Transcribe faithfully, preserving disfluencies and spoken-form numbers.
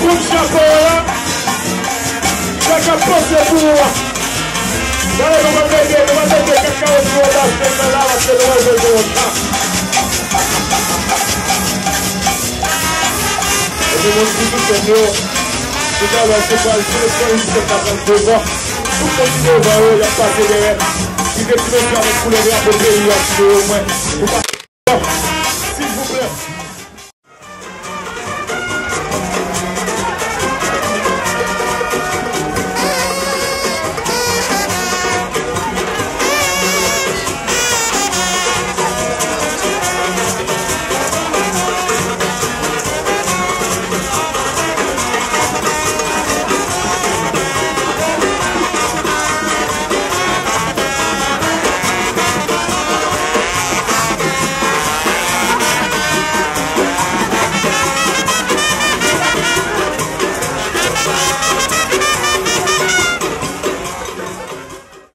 Kout chapo a la, sa k ap panse pou ou a. Gade nou va mete, nou va mete kakawo sou wòt Aspen nan la, paske nou va jwe yon chan. Epi moun ki sou sèn yo, toutalè se pral seleksyon Ijip k ap pran devan. Tout moun ki devan yo, y ap pase dèyè. Kite ti mesye avèk koulè drapo peyi a sou yo, mwen. Pou pa